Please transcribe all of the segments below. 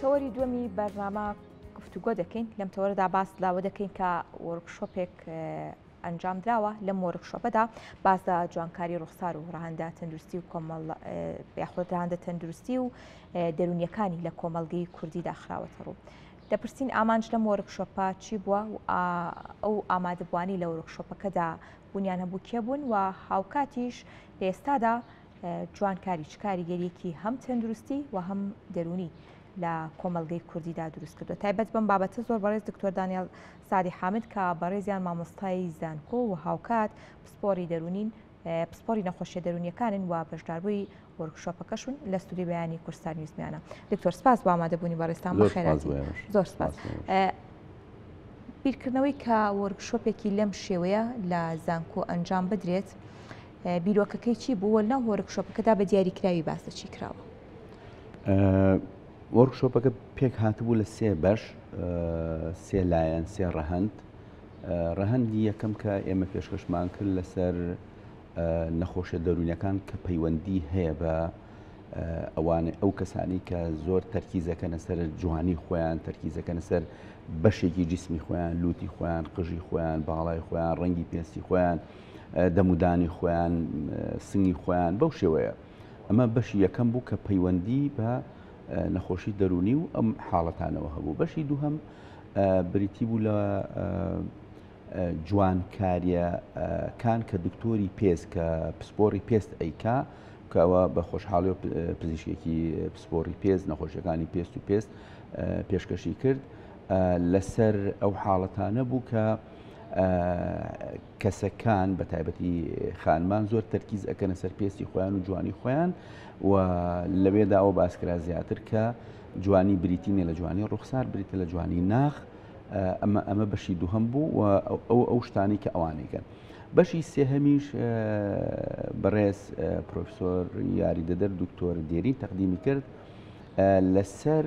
تەوەری دووەمی بەرنامە گفتوگۆ دەکەین لەم تەوەرەدا باس لاوە دەکەین کە وۆرکشۆپێک ئەنجامدراوە لەم وۆرکشۆپەدا باس لە جوانکاری ڕوخسار و ڕەهەندە تەندروستی و کۆمەڵ یاخود ڕەهەندە تەندروستی و دەروونیەکانی لە کۆمەڵگەی کوردیدا خراوەتە ڕوو. دەپرسین ئامانج لەم وۆرکشۆپە چی بووە و ئەو ئامادەبووانی لە وۆرکشۆپەکەدا بوونیان هەبوو کێ بوون و هاوکاتیش لە ئێستادا جوانکاری چ کاریگەریەکی هەم تەندروستی و هەم دەروونی لە کۆمەڵگەی کوردیدا دروست کردووە. تایبەت بەم بابەتە زۆر بەڕێز دکتۆر دانیال سادی حامد کە بەڕێزیان مامۆستای زانکۆ و هاوکات پسپۆڕی دەروونین پسپۆڕی نەخۆشیە دەروونیەکانن و بەشداربووی وۆرکشۆپەکەشون لە ستودیۆی بەیانی کوردستان نیوز میانە. دکتۆر سپاس بۆ ئامادەبوونی بەڕێزتان بەخێرهاتی. زۆر سپاس. بیرکردنەوەی کە وۆرکشۆپێکی لەم شێوەیە لە زانکۆ ئەنجام بدرێت بیرۆکەکەی چی بوو و لەناو وۆرکشۆپەکەدا بە دیاریکراوی باس لە چی کراوە؟ وۆرکشۆپەکە پێک هاتبوو لە سێ بەش سێ لایەن سێ ڕەهەند ڕەهەندی یەکەم کە ئێمە پێشکەشمان کرد لەسەر نەخۆشیە دەروونیەکان کە پەیوەندی هەیە بە ئەوانە ئەو کەسانی کە زۆر تەرکیزەکەنە سەر جوانی خۆیان تەرکیزەکەنە سەر بەشێکی جسمی خۆیان لوتی خۆیان قژی خۆیان باڵای خۆیان ڕەنگی پێستی خۆیان دەمودانی خۆیان سنگی خۆیان بەو شێوەیە ئەمە بەشی یەکەم بوو کە پەیوەندی بە نەخۆشی دەرونی و ئەم حاڵەتانەوە هەبوو بەشی دووهەم بریتی بوو لە جوانکاریەکان کە دکتۆری پێست کە پسپۆری پێست ئەیکا کە ئەوە بە خۆشحاڵی و پزیشکێکی پسپۆری پێست نەخۆشیەکانی پێست و پێست پێشکەشی کرد لەسەر ئەو حاڵەتانە بوو کە کەسەکان بە تایبەتی خانمان زۆر تەرکیز ئەکەنە سەر پێستی خۆیان و جوانی خۆیان و لەوێدا ئەوە باسکرا زیاتر کە جوانی بریتی نیە لە جوانی ڕوخسار بریتە لە جوانی ناخ ئەمە ئەمە بەشی دووهەم بوو و ئەو ئەو شتانی کە ئەوانەیکەن بەشی سێهەمیش بەڕێز پرۆفسۆر یاریدەدەر دکتۆر دێرین تەقدیمی کرد لەسەر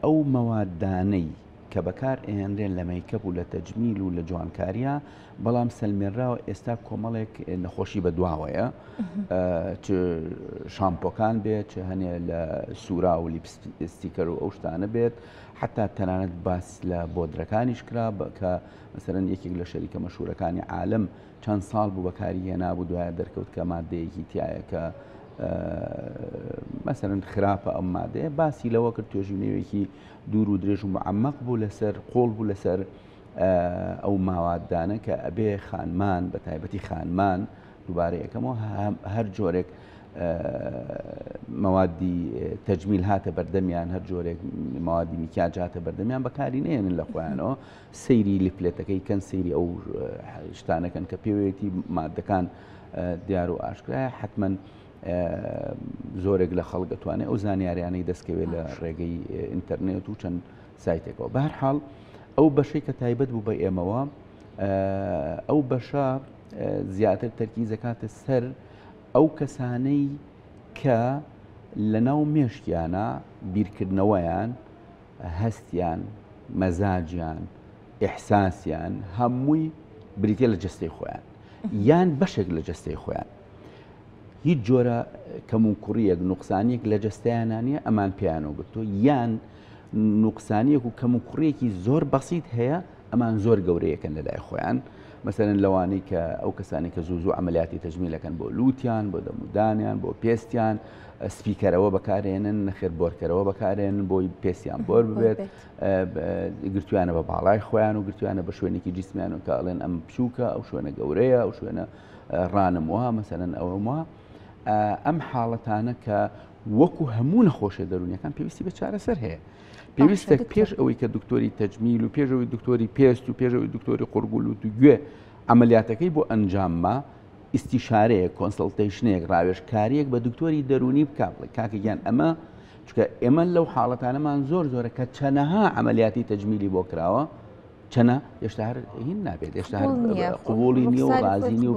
ئەو مەوادانەی کە بەکار ئەهێنرێن لە مەیکەپ و لە تەجمیل و لە جوانکاریە بەڵام سەلمێنراوە ئێستا کۆمەڵێک نەخۆشی بەدواوەیە چ شامپۆکان بێت چ هەنێ لە سوورا و لیپستیکەر و ئەو شتانە بێت حتا تەنانەت باس لە بۆدرەکانیش کرا کە مەسەرەن یەکێک لە شەریکە مەشهورەکانی عالم چەند ساڵ بوو بەکاری هێنابوو دوایە دەرکەوت کە مادەیەکی تایە کە مەسەرەن خراپە ئەم مادەیە باسی لەوە کرد توێژینەوەیەکی دوور و درێژ و معمەق بوو لەسەر قۆڵ بوو لەسەر ئەو ماوادانە کە ئەبێ خانمان بە تایبەتی خانمان دووبارە یەکەمەوە هەر جۆرێک مەوادی تەجمیل هاتە بەردەمیان هەر جۆرێک مەوادی میکیاج هاتە بەردەمیان بەکاری نێنن لە خۆیانەوە سەیری لیفلێتەکەی کەن سەیری ئەو شتانەکەن کە پێوەیەتی مادەکان دیار و ئاشکرایە حتمما زۆرێک لە خەڵک دەتوانێت ئەو زانیاریانەی دەستکەوێت لە ڕێگەی ئینتەرنێت و چەند سایتێکەوە بەهەرحاڵ ئەو بەشەی کە تایبەت بوو بە ئێمەوە ئەو بەشە زیاتر تەرکیزەکاتە سەر ئەو کەسانەی کە لە ناو مێشکیانە بیرکردنەوەیان هەستیان، مەزاجیان، ئیحساسیان هەمووی بریتیە لە جەستەی خۆیان یان بەشێک لە جەستەی خۆیان هیچ جۆرە کەم و کوڕیەک نوقسانیەک لە جەستەیانە نییە ئەمان پێیانەوە گرتووە یان نوقسانیەک و کەم و کوڕیەکی زۆر بەسیت هەیە ئەمان زۆر گەورەیەکەن لە لای خۆیان مەسەرەن لەوانەی کە ئەو کەسانی کە زوو زوو عملیاتی تەجمیلەکەن بۆ لوتیان بۆ دەمودانیان بۆ پێستیان سپیکەرەوە بەکارێنن نەخێر بۆرکەرەوە بەکارێنن بۆی پێستیان بۆر ببێت گرتویانە بە باڵای خۆیان و گرتویانە بە شوێنێکی جیسمیان و کە ئەڵێن ئەم بچووکە ئەو شوێنە گەورەیە ئەو شوێنە ڕانم وە مەسەلەن ئەوەم وە ئەم حاڵەتانە کە وەکو هەموو نەخۆشیە دەروونیەکان پێویستی بە چارەسەر هەیە پێویستە پێش ئەوەی کە دکتۆری تەجمیل و پێشەوەی دکتۆری پێست و پێشەوەی دکتۆری قورگولوت و گوێ عملیاتەکەی بۆ ئەنجامما ئیستیشارەیەک کۆنسڵتەیشنێک ڕاوێژکاریەک بە دکتۆری دەرونی بکا بڵێ کاکە گیان ئەمە چونکە ئێمە لەو حاڵەتانەمان زۆر زۆرە کە چەنەها عملیاتی تەجمیلی بۆ کراوە چەنە هێشتا هەر هین نابێت هێشتا هەر قبوڵی نییە و ڕازی نیە و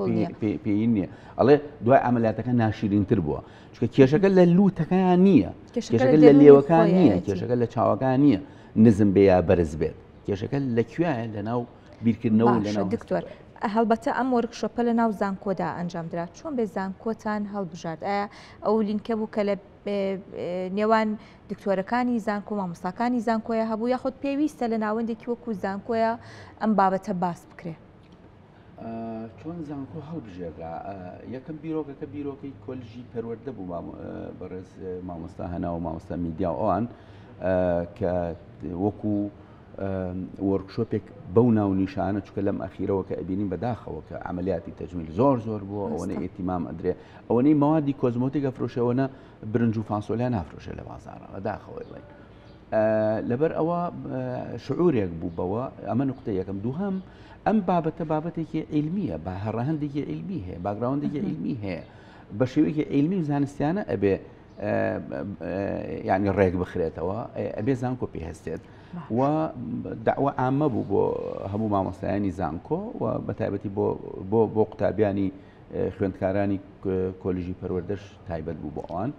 پێی نییە ئەڵێ دوای عملیاتەکە ناشیرینتر بووە چونکە کێشەکە لە لوتەکەیان نییە کێشەکە لە لێوەکان نییە کێشەکە لە چاوەکان نییە نزم بێ یا بەرز بێت کێشەکە لە کوێیە لە ناو بیرکردنەوە لە ناو دکتۆر هەڵبەتە ئەم وۆرکشۆپە لە ناو زانکۆدا ئەنجامدرا چۆن بێ زانکۆتان هەڵبژارد ئایا ئەو لینکە بوو کە لە نێوان دکتۆرەکانی زانکۆ مامۆستاکانی زانکۆیە هەبوو یاخود پێویستە لە ناوەندێکی وەکو زانکۆیە ئەم بابەتە باس بکرێ؟ چۆن زانکۆ هەڵبژێررا؟ یەکەم بیرۆکەکە بیرۆکەی کۆلژی پەروەردە بوو بەڕێز مامۆستا هەنا و مامۆستا میدیا و ئەوان کە وەکو وۆرکشۆپێک بەو ناونیشانە چکە لەم ئەخیرەوە کە ئەبینین بەداخەوە کە عملیاتی تەجمیل زۆر زۆر بووە ئەوەنە ئێتیمام ئەدرێ ئەوەنەی مەوادی کۆزمۆتیک ئەفرۆشێ ئەوەنە برنج و فاسۆلیا نافرۆشێ لە بازاڕە بەداخەوەی بڵێن لەبەر ئەوە شعورێک بوو بەوە ئەمە نقطە یەکەم دووهەم ئەم بابەتە بابەتێکی عیلمیە بە هەڕەهندێکی عیلمی هەیە background ێکی عیلمی هەیە بە شێوەیەکی عیلمی و زانستیانە ئەبێ ینی ڕێک بخرێتەوە ئەبێ زانکۆ پێ هەستێت و داوە ئامە بوو بۆ هەموو مامۆستایانی زانکۆ و بە تایبەتی بۆ بۆ قوتابیانی خوێندکارانی کۆلیژی پەروەردەش تایبەت بوو بۆ ئەوان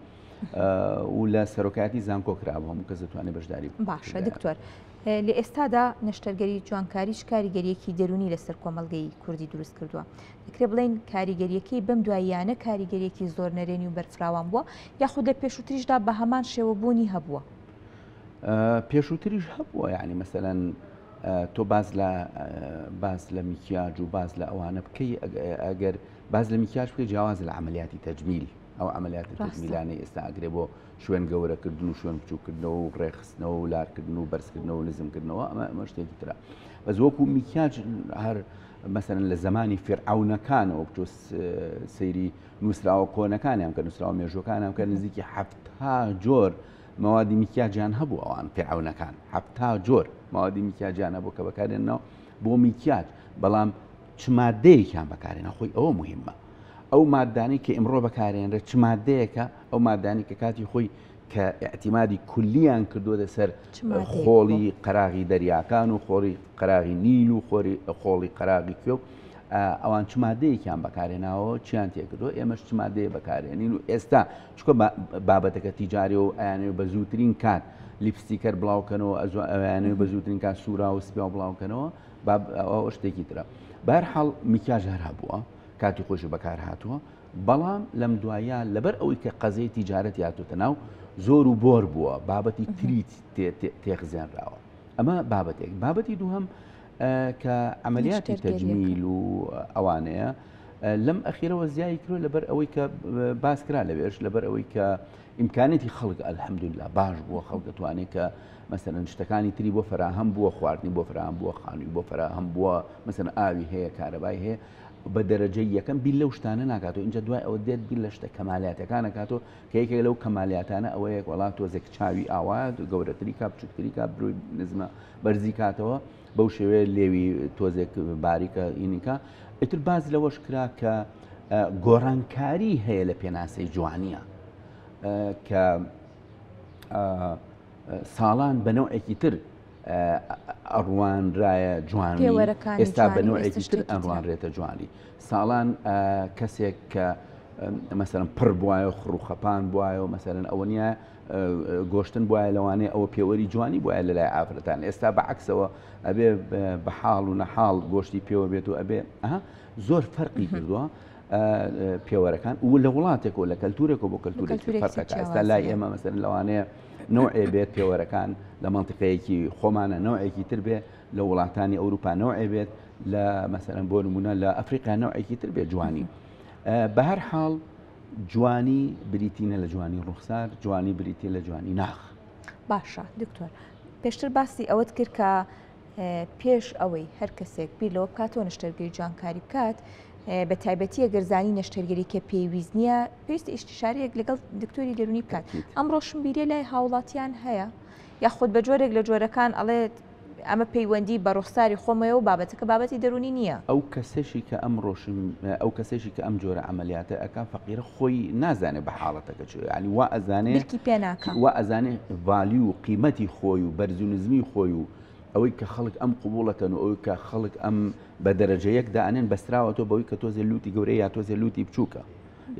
و لە سەرۆکایەتی زانکۆ کرابوو هەموو کەس دەتوانێت بەشداری باشە دکتۆر لە ئێستادا نەشتەرگەری جوانکاریش کاریگەریەکی دەرونی لەسەر کۆمەڵگەی کوردی دروست کردووە دەکرێت بڵێین کاریگەریەکەی بەم دواییانە کاریگەریەکی زۆر نەرێنی و بەرفراوان بووە یاخود لە پێشووتریشدا بە هەمان شێوە بوونی هەبووە؟ پێشووتریش هەبووە یعنی مەسەلەن تۆ باز لە باز لە میکیاج و باز لە ئەوانە بکەی ئەگەر باز لە میکیاج بکەی جیاواز لە عملیاتی تەجمیل ئەو عملیاتی تەجمیلانەی ئێستا ئەگرێ بۆ شوێن گەورەکردن و شوێن بچووکردنەوە و ڕێکخستنەوە و لارکردن و بەرزکردنەوە و نزمکردنەوە ئەمە ئەمە شتێکی ترە بەس وەکو میکیاج هەر مەسەرەن لە زمانی فیرعەونەکانەوە بچۆ سەیری نووسراوە کۆنەکانیان کە نووسراوە مێژوەکانیان کە نزیکی حەفتا جۆر مەوادی میکیاجیان هەبوو ئەوان فیرعەونەکان حەفتا جۆر مەوادی میکیاجیان هەبوو کە بەکارێنەوە بۆ میکیاج بەڵام چ مادەیەکیان بەکارێنە خۆی ئەوە مهمە ئەو مادانەی کە ئیمڕۆ بەکارێنرێت چ مادەیەکە ئەو مادانی کە کاتی خۆی کە ئیعتیمادی کولیان کردووەتە سەر خۆڵی قەراغی دەریاکان و خۆری قەراغی نیل و خۆری خۆڵی قەراغی کوێ و ئەوان چ مادەیەکیان بەکارێناوە چیان تێکردو ئێمەش چ مادەیە بەکارێنین و ئێستا چکە بابەتەکە تیجاری و ئەیانەوێ بە زووترین کات lipstick بڵاوکەنەوە ئەویانەوە بە زووترین کات سوورا و سپیا بڵاوکەنەوە ئەوە شتێکی ترە بەهەرحاڵ میکیاژ هەر هەبووە کاتی خۆشی بەکار هاتووە بەڵام لەم دوایە لەبەر ئەوەی کە قەزیەی تیجارەتی هاتۆتە ناو زۆر و بۆر بووە بابەتی تری تێخزێنراوە ئەمە بابەتێک بابەتی دووهەم کە عملیاتی تەجمیل و ئەوانەیە لەم ئەخیرەوە زیای کرۆ لەبەر ئەوەی کە باس کرا لەوێش لەبەر ئەوەی کە ئیمکانێتی خەڵک ئەلحەمدللا باش بووە خەڵک دەتوانێت کە مەسەرەن شتەکانی تری بۆ فراهەم بووە خواردنی بۆ فراهەم بووە خانووی بۆ فراهەم بووە مەسەن ئاوی هەیە کارەبای هەیە بە دەرەجەی یەکەم بیر لەو شتانە ناکاتەوە ئینجا دوای ئەوە دێت بیر لە شتە کەمالیاتەکان ئەکاتەوە کە یەکێک لەو کەمالیاتانە ئەوەیە وەڵا تۆزێک چاوی ئاوا گەورەتری کا بچووکتری کا برۆی نزمە بەرزی کاتەوە بەو شێوەیە لێوی تۆزێک باریکە ئینیکا ئیتر باز لەوەش کرا کە گۆڕانکاری هەیە لە پێناسەی جوانیە کە ساڵان بە نەوعێکی تر ئەڕوانرایە جوانی ئێستا بە نەوعێکی تر ئەڕوانرێتە جوانی ساڵان کەسێک کە مەسەرم پڕ بواە و خڕوخەپان بواە و مەسەرن ئەوە نییە گۆشتن بواە لەوانەیە ئەوە پێوەری جوانی بواە لە لای ئافرەتان ئێستا بە عکسەوە ئەبێ بە حاڵ و نەحاڵ گۆشتی پێوە بێت و ئەبێ زۆر فەرقی کردووە پێوەرەکان و لە وڵاتێک و لە کەلتورێک و بۆ کەلتورێک فەرقەکە ئێستا لای ئێمە مەسەر لەوانەیە نەوعێ بێت پێوەرەکان لە مەنتیقەیەکی خۆمانە نەوعێکی تر بێ لە وڵاتانی ئەوروپا نەوعێ بێت لە مەسەرەن بۆ نمونە لە ئەفریقا نەوعێکی تر بێت جوانی بە هەر حاڵ جوانی بریتینە لە جوانی ڕوخسار جوانی بریتە لە جوانی ناخ باشە دکتۆر پێشتر باسی ئەوەت کرد کە پێش ئەوەی هەر کەسێک بیر لەوە بکاتەوە نەشتەرگەری جوانکاری بکات بە تایبەتی ئەگەر زانی نەشتەرگەری کە پێویست نییە پێویستە ئیشتیشارەیەک لەگەڵ دکتۆری دەرونی بکات ئەم ڕۆشنبیریە لای هاوڵاتیان هەیە یاخود بە جۆرێک لە جۆرەکان ئەڵێت ئەمە پەیوەندی بە ڕوخساری خۆمەوە و بابەتەکە بابەتی دەرونی نییە. ئەو کەسەشی کە ئەم ڕۆشن ئەو کەسەشی کە ئەم جۆرە عەمەلیاتە ئەکا فەقیرە خۆی نازانێ بە حاڵەتەکە چۆ یانی وا ئەزانێ درکی پێ ناکا وا ئەزانێ value و قیمەتی خۆی و بەرز و نزمی خۆی و ئەوەی کە خەڵک ئەم قبوڵەکەن و ئەوەی کە خەڵک ئەم بە دەرەجە یەک دائەنێن بەستراوەتەوە بەوەی کە تۆزێ لوتی گەورەیە یا تۆزێ لوتی بچووکە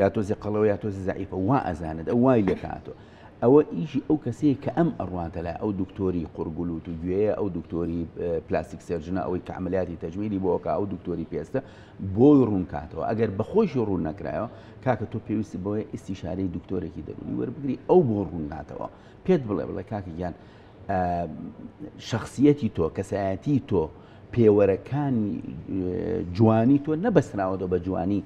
یا تۆزێ قەڵەوە یا تۆزێ زەعیفە وا ئەزانێت ئەو وای لێکاتەوە. ئەوە ئیشی ئەو کەسەیە کە ئەم ئەڕواتە لای ئەو دکتۆری قوڕگ و لوت و گوێیە، ئەو دکتۆری plastic surgeon ە، ئەوەی کە عەمەلیاتی تەجمیلی بۆ ئەکا، ئەو دکتۆری پێستە بۆی ڕوون کاتەوە. ئەگەر بە خۆیشی ڕوون نەکرایەوە، کاکە تۆ پێویستی بەوەیە ئیستیشارەی دکتۆرێکی دەروونی وەربگری ئەو بۆ ڕوون کاتەوە. پێت بڵێ بڵێ کاکە گیان شەخسیەتی تۆ، کەسایەتی تۆ، پێوەرەکانی جوانی تۆ نەبەستراوەتەوە بە جوانی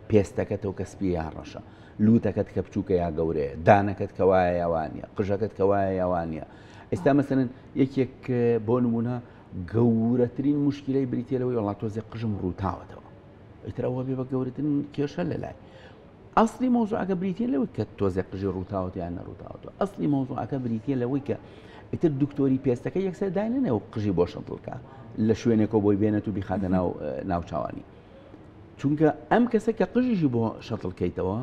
پێستەکەتەوە کە سپیە یان ڕەشە، لووتەکەت کە بچووکە یا گەورەیە، دانەکەت کە وایە یا وا نییە، قژەکەت کە وایە یا وا نییە. ئێستا مەسەلەن یەکێک بۆ نموونە گەورەترین مشکلەی بریتە لەوەی وڵات تۆزێ قژم ڕووتاوەتەوە. ئیتر ئەوە بێ بە گەورەترین کێشە لە لای. ئەسلی مەوزوعەکە بریتە لەوەی کە تۆزێ قژی ڕووتاوەتە یان نەڕووتاوەتەوە. ئەسلی مەوزوعەکە بریتە لەوەی کە ئیتر دکتۆری پێستەکە یەکسەر داینەنێ و قژی بۆ شەتڵکە لە شوێنێکەوە بۆی بێنێت و بیخاتە ناو ناوچوانی. چونکە ئەم کەسە کە قژیشی بۆ شەتڵ کەیتەوە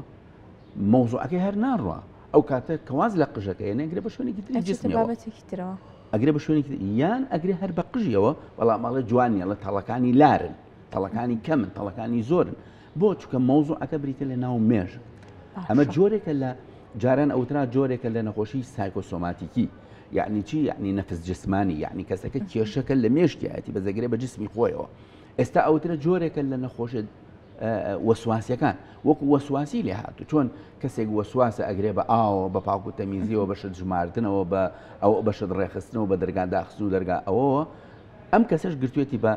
مەوزوعەکەی هەر ناڕوا ئەو کاتە کەواز لە قژەکە نەگرێ بە شوێنێکی تری جسمیەوە بابەتێکی ترەوە ئەگرێ بە شوێنێکی یان ئەگرێ هەر بە قژیەوە بەڵام ئەڵێ جوان نیە ئەڵێ تەڵەکانی لارن تەڵەکانی کەمن تەڵەکانی زۆرن بۆ چونکە مەوزوعەکە بریتە لە ناو مێژ ئەمە جۆرێکە لە جاران ئەوترا جۆرێکە لە نەخۆشی سایکۆسۆماتیکی یعنی چی یعنی نفس جسمانی یعنی کەسەکە کێشەکە لە مێشکیایەتی بەزەگرێ بە جسمی خۆیەوە ئێستا ئەوترە جۆرێکە لە نەخۆشە وەسواسیەکان وەکو وەسواسی لێ هاتوو چۆن کەسێک وەسواسە ئەگرێ بە ئاوە بە پاک و تەمیزیەوە بە شت ژماردنەوە بە ئەو بە شت ڕێخستنەوە بە دەرگا داخستن و دەرگا ئەوەوە ئەم کەسەش گرتوێتی بە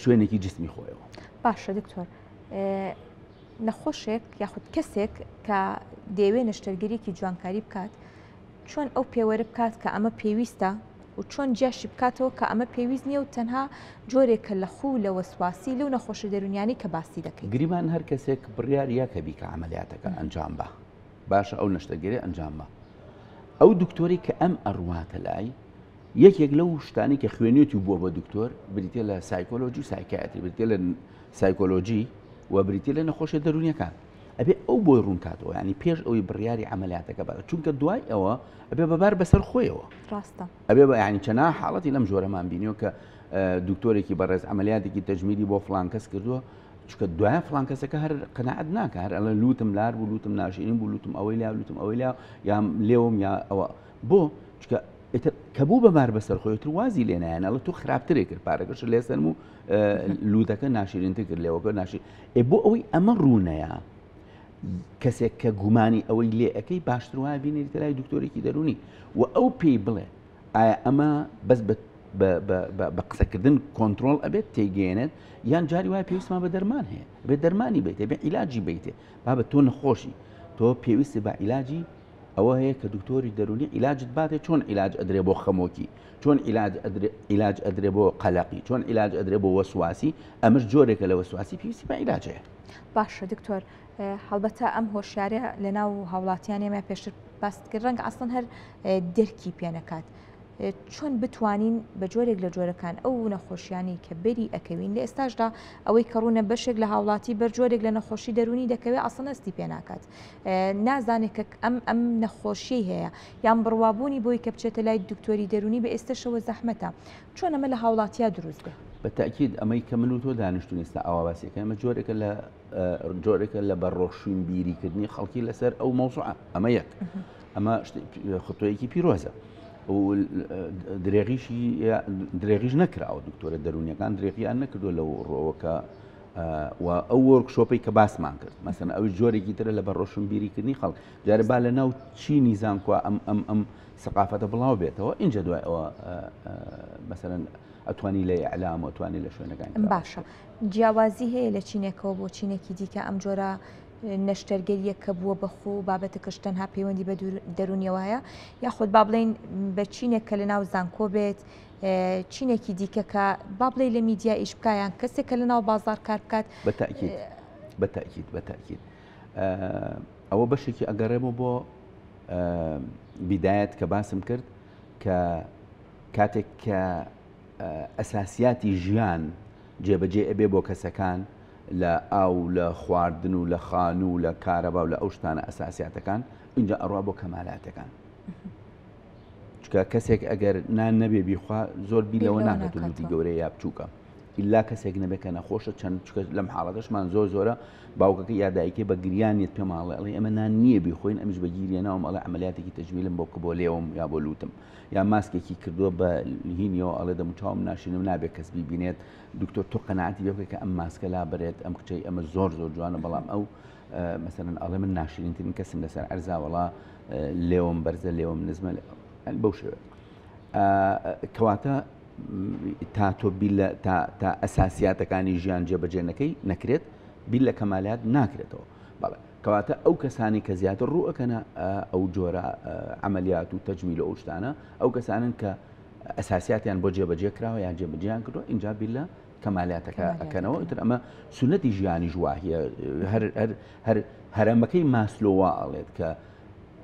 شوێنێکی جسمی خۆیەوە. باشە دکتۆر نەخۆشێک یاخود کەسێک کە دەیەوێ نەشتەرگەریەکی جوانکاری بکات چۆن ئەو پێوەرە بکات کە ئەمە پێویستە و چۆن جیاشی بکاتەوە کە ئەمە پێویست نییە و تەنها جۆرێکە لە خوو لە وەسواسی لەو نەخۆشە دەروونیانەی کە باسی دەکەیت. گریمان هەر کەسێک بڕیار یا کە بیکا عەمەلیاتەکە ئەنجام با باشە ئەو نەشتەرگەریە ئەنجام با ئەو دکتۆرەی کە ئەم ئەڕواتە لای یەکێک لەو شتانی کە خوێنێتی و بووە بە دکتۆر بریتە لە سایکۆلۆجی و psychiatry بریتە لە سایکۆلۆجی و بریتە لە نەخۆشیە دەروونیەکان ئەبێ ئەو بۆی ڕوون کاتەوە ینی پێش ئەوی بڕیاری عملیاتەکە بات چونکە دوای ئەوە ئەبێ بەبار بەسەر خۆیەوە ڕاستە ئەبێ بە ینی چەنا حاڵەتی لەم جۆرەمان بینیوە کە دکتۆرێکی بەڕێز عملیاتێکی تەجمیلی بۆ فلان کەس کردووە چونکە دوای فلان کەسەکە هەر قەناعەت ناکە هەر ئەڵێ لوتم لار بوو لوتم ناشرین بوو لوتم ئەوەی لا لوتم ئەوەی لا یان لێوم یا ئەوە بۆ چونکە ئیتر کە بوو بە بار بەسەر خۆی تر وازی لێ نایەن ئەڵێ تۆ خراپترێ کرد پارەکەش لێ سەرم و لوتەکە ناشرینتر کرد لێوەکە ناشی ئێ بۆ ئەوەی ئەمە ڕوونەیە کەسێک کە گومانی ئەوەی لێ ئەەکەی باشتر وایە بینێریتە لای دکتۆرێکی دەرونی و ئەو پێی بڵێ ئایا ئەمە بەس بە قسەکردن کۆنتترۆل ئەبێت تێگەێنێت یان جاری وای پێویستمان بە دەرمان هەیە بێ دەرمانی بیتێ بێ عیلاجی بیتێ بابە تۆ نەخۆشی تۆ پێویستی بە عیلاجی ئەوە هەیە کە دکتۆری دەرونی عیلاجت باتێ چۆن عیلاج ئەدرێ بۆ خەمۆکی چۆن عیلاج عیلاج ئەدرێ بۆ قەلەقی چۆن عیلاج ئەدرێ بۆ وەسواسی ئەمەش جۆرێکە لە وەسواسی پێویستی بە عیلاج هەیە. باشە دکتۆر هەڵبەتە ئەم هۆشیارە لە ناو هاوڵاتیان ئێمە پێشتر باست کرد ڕەنگە ئەسڵەن هەر دەرکی پێ نەکات چۆن بتوانین بە جۆرێک لە جۆرەکان ئەو نەخۆشیانەی کە بەری ئەکەوین لە ئێستاشدا ئەوەی کە ڕوونە بەشێک لە هاوڵاتی بەر جۆرێک لە نەخۆشی دەروونی دەکەوێت ئەسڵەن هەستی پێ ناکات نازانێت کە ئەم ئەم نەخۆشیەی هەیە یان بڕوابوونی بۆی کە بچێتە لای دکتۆری دەروونی بە ئێستەشەوە زەحمەتە چۆن ئەمە لە هاوڵاتیا دروست بێ؟ بە تەئکید ئەمەی کە من و تۆ دانیشتوین ئێستا ئاوا باسی ئەکەین ئەمە جۆرێکە لە جۆرێکە لە بە ڕۆشنبیریکردنی خەڵکی لەسەر ئەو مەوزوعە ئەمە یەک ئەمە خطوەیەکی پیرۆزە و درێغیشی درێغیش نەکراوە دکتۆرە دەرونیەکان درێغیان نەکردووە لەو ڕۆوە کە و ئەو workshop ەی کە باسمان کرد مەسەن ئەوی جۆرێکی ترە لە بە ڕۆشنبیریکردنی خەڵک جارێ با لە ناو چینی زانکۆ ئەم ئەم ئەم سەقافەتە بڵاو بێتەوە ئینجا دوای ئەوە مەسەرەن ئەتوانی لە ئیعلام و ئەتوانی لە شوێنەکان باشە جیاوازی هەیە لە چینێکەوە بۆ چینێکی دیکە ئەم جۆرە نەشتەرگەریە کە بووە بە خۆ و بابەتەکەش تەنها پەیوەندی بە دەرونیەوە هەیە یاخود با بڵین بە چینێک کە لە ناو زانکۆ بێت چینێکی دیکە کە با بڵێ لە میدیا ئیش بکە یان کەسێک کە لە ناو بازار کار بکات بە تاکید بە تاکید بە تاکید ئەوە بەشێکی ئەگەڕێمەوە بۆ بیدایەت کە باسم کرد کە کاتێک کە ئەساسیاتی ژیان جێبەجێ ئەبێ بۆ کەسەکان لە ئاو لە خواردن و لە خانوو و لە کارەبا و لە ئەو شتانە ئەساسیاتەکان اینجا ئەڕوا بۆ کەمالاتەکان چکە کەسێک ئەگەر نان نەبێ بیخوا زۆر بی لەوە ناکات لوتی گەورەیە یا بچووکە. ئیلا کەسێک نەبێت کە نەخۆشە چەند چکە لەم حاڵەتەشمان زۆر زۆرە باوکەکە یا دایکێ بە گریانیت پێم ئەڵێ ئەڵێ ئەمە نان نییە بیخۆین ئەمیش بە گیریە ناوم ئەڵێ عملیاتێکی تەجمیلم بۆ کە بۆ لێوم یا بۆ لوتم یا ماسکێکی کردووە بە هینیەوە ئەڵێ دەموچاوم ناشینم نابێت کەس بیبینێت دکتۆر تۆ قەناعەتی پێ بکە کە ئەم ماسکە لابەرێت ئەم کچەی ئەمە زۆر زۆر جوانە بەڵام ئەو مەسەلەن ئەڵێ من ناشرینترین کەسم لەسەر عەرزا وەڵا لێوم بەرزە لێوم نزمە بەو شێوە کەواتە تا تۆ بیر لە تا تا ئەساسیاتەکانی ژیان جێبەجێ نەکەی نەکرێت بیر لە کەمالات ناکرێتەوە بەڵێ کەواتە ئەو کەسانی کە زیاتر ڕووەکەنە ئەو جۆرە عملیات و تەجمیل و ئەو شتانە ئەو کەسانن کە ئەساسیاتیان بۆ جێبەجێ کراوە یان جێبەجێیان کردووە ئینجا بیر لە کەمالاتەکە ئەکەنەوە ئیتر ئەمە سونەتی ژیانیش واهیە هەر هەر هەر هەرەمەکەی ماسلۆ وا ئەڵێت کە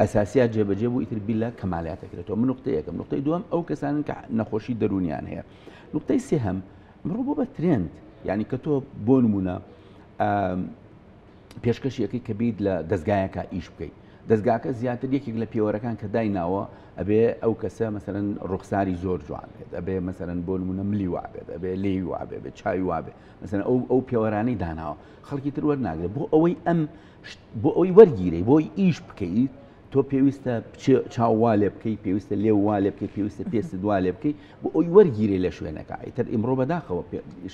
ئەساسیات جێبەجێ بوو ئیتر بیر لە کەمالات ئەکرێتەوە من نقطەی یەکەم نقطەی دووەم ئەو کەسانن کە نەخۆشی دەروونیان هەیە نقطەی سێهەم ئەمڕۆ بۆ بە ترێند یعنی کە تۆ بۆ نمونە پێشکەشیەکەی کە بیت لە دەستگایەکە ئیش بکەیت دەستگاکە زیاتر یەکێک لە پێوەرەکان کە دایناوە ئەبێ ئەو کەسە مەسەرەن ڕوخساری زۆر جوان بێت ئەبێ مەسەرەن بۆ نمونە ملی وابێت ئەبێ لێی وابێ بێ چاوی وابێ مەسەن ئەو ئەو پێوەرانەی داناوە خەڵکی تر وەرناگرێت بۆ ئەوەی ئەم بۆ ئەوەی وەرگیرەی بۆی ئیش بکەیت تۆ پێویستە چاو وا لێ بکەی پێویستە لێ وا لێ بکەی پێویستە پێست وا لێ بکەی بۆ ئەوی وەرگیرێ لە شوێنەکە ئیتر ئیمڕۆ بەداخەوە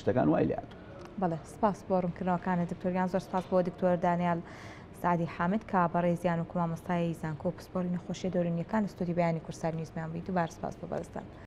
شتەکان وای لێ هاتوو. بەڵێ سپاس بۆ ڕوونکردنەوەکانت دکتۆر گیان زۆر سپاس بۆ دکتۆر دانیال سعدی حامد کە بەڕێزیان وەکو مامۆستای زانکۆ و پسپۆری نەخۆشیە دەروونیەکان لە ستۆدیۆی بەیانی کوردسات نیوزمان بووی دووبارە سپاس بۆ بەڕێزتان.